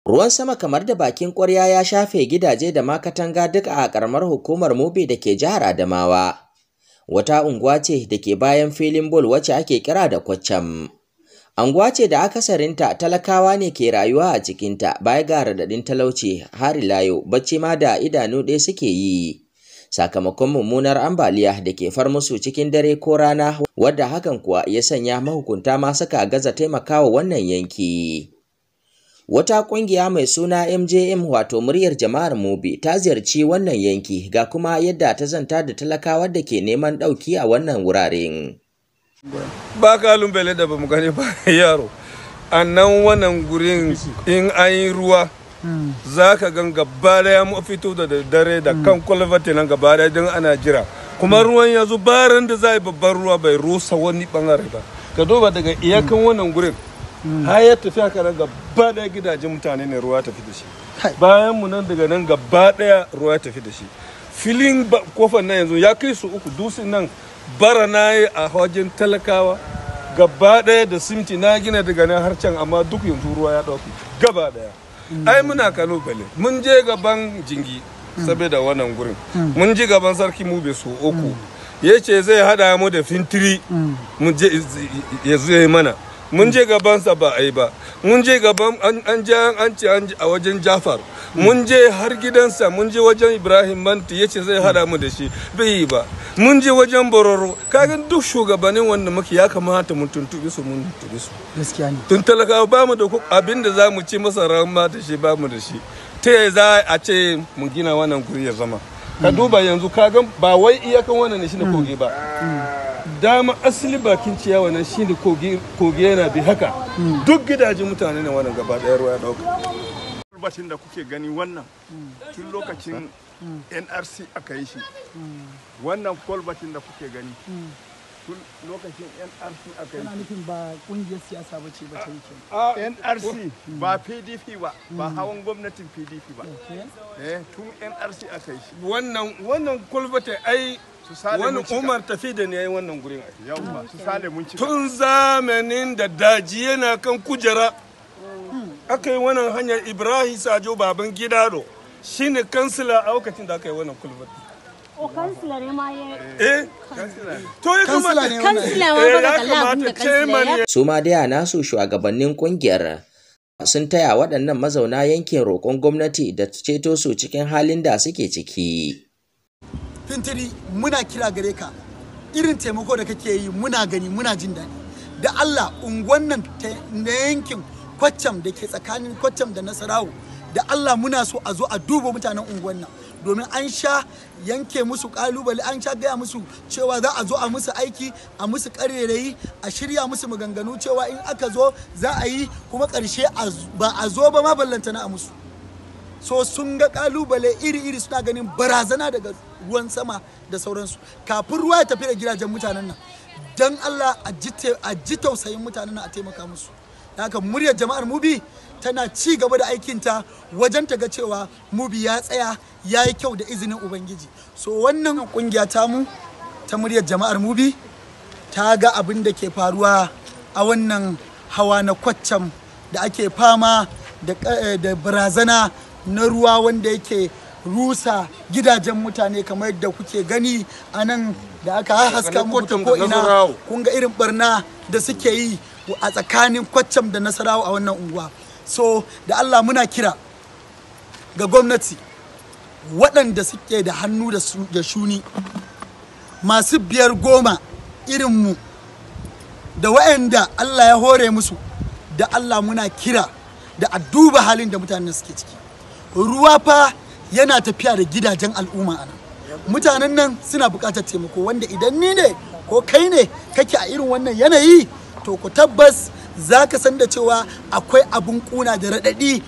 Ruwan sama kamar da bakin ƙwarya ya shafe gidaje da ma katanga duk a ƙaramar hukumar Mubi da ke jihar Adamawa. Wata unguwa ce da ke bayan filin bol wacce ake kira da Kwaccam. Anguwa ce da akasarinta talakawa ne ke rayuwa a cikinta baya ga raɗaɗin talauci har ila yau bacci ma da idanu ɗaya suke yi. Sakamakon mummunar ambaliya da ke far musu cikin dare ko rana wadda hakan kuwa ya sanya mahukunta ma suka gaza taimakawa wannan yanki. Wata ƙungiya mai suna MJM wato muryar jama'ar Mubi ta ziyarci wannan yanki ga kuma yadda ta zanta da talakawar da ke neman ɗauki a wannan wuraren. Ba kalubale da ba mu gani ba yaro. A nan wannan gurin in an yi ruwa za ka gan gaba daya mu fito da dare da kan kwalvati nan gaba daya don ana jira. Kuma ruwan ya zo baran da za a yi babban ruwa bai rusa wani bangare ba. Ka duba daga iyakan wannan gurin. Har ya tafi haka nan gaba daya gidajen mutane ne ruwa tafi da shi. Bayan mu nan daga nan gaba daya ruwa tafi da shi. Filin kofar nan yanzu ya kai su uku dusin nan bara na yi a wajen talakawa gaba daya da simti na gina daga nan har can amma duk yanzu ruwa ya dauki gaba daya. Ai muna kalubale mun je gaban jingi saboda wannan gurin mun ji gaban sarki mu bai su uku ya ce zai hada mu da fintiri mu je ya zo mana. Mun je gabansa ba a yi ba, mun je gaban an je an ce a wajen Jafar, mun je har gidansa, mun je wajen Ibrahim Manti ya ce zai hada mu da shi bai yi ba, mun je wajen Bororo. Kaga duk shugabannin wanda muke ya kamata mun tuntubi su, mun tuntubi su. Gaskiya ne. Tun talakawa ba mu da abin da za mu ci masa ma da shi ba mu da shi. Ta yaya za a ce mu gina wannan guri ya zama? Ka duba yanzu kaga ba wai iyakan wannan ne shine kogi ba. Dama asali bakin ciyawa nan shine kogi yana bi haka. Duk gidajen mutane ne wannan gaba daya ruwa ya dauka. Kwalbatin da kuke gani wannan tun lokacin NRC aka yi shi. Wannan kwalbatin da kuke gani tun lokacin NRC aka yi shi. Nufin ba kungiyar siyasa ba ce ba ta yi NRC ba PDP ba, ba hawan gwamnatin PDP ba. Tun NRC aka yi shi. Wannan kwalbatin ai wani Umar tafi da ne yayi wannan gurin ai. Yawwa, su sale mun cika. Tun zamanin da daji yana kan kujera aka yi wannan hanyar Ibrahim Sajo baban Gidado shine kansila a lokacin da aka yi wannan kulbati. O kansila ne ma ya eh to ya kamata kansila ma ba kalla abin da kansila ya Su ma dai nasu shugabannin kungiyar sun taya waɗannan mazauna yankin roƙon gwamnati da ceto su cikin halin da suke ciki. Fintiri muna kira gare ka, irin taimako da kake yi muna gani muna jin daɗi. Da Allah unguwan nan na yankin Kwaccam da ke tsakanin Kwaccam da Nasarawo, da Allah muna so a zo a duba mutanen unguwan nan domin an sha yanke musu kalubale, an sha gaya musu cewa za a zo a musu aiki, a musu karerayi, a shirya musu maganganu cewa in aka zo za a yi, kuma ƙarshe ba a zo ba ma ballantana a musu. So sun ga kalubale iri-iri, suna ganin barazana daga ruwan sama da sauransu. Kafin ruwa ya tafi da gidajen mutanen nan, don Allah a ji tausayin mutanen nan a taimaka musu. Haka muryar jama'ar Mubi tana ci gaba da aikinta wajen ta ga cewa Mubi ya tsaya ya yi kyau da izinin Ubangiji. So wannan kungiya tamu ta muryar jama'ar Mubi ta ga abin da ke faruwa a wannan hawa na Kwaccam da ake fama da barazana na ruwa wanda yake rusa gidajen mutane kamar yadda kuke gani a nan da aka haska muku ta ko'ina. Kun ga irin barna da suke yi a tsakanin Kwaccam da Nasarawa a wannan unguwa. So da Allah muna kira ga gwamnati waɗanda suke da hannu da shuni masu 5 goma irinmu da waɗanda Allah ya hore musu, da Allah muna kira da a duba halin da mutanen suke ciki. Ruwa fa yana tafiya da gidajen al'umma a nan. Mutanen nan suna buƙatar taimako, wanda idan ni ne ko kai ne kake a irin wannan yanayi, to ku tabbas za ka san da cewa akwai abun kuna da raɗaɗi.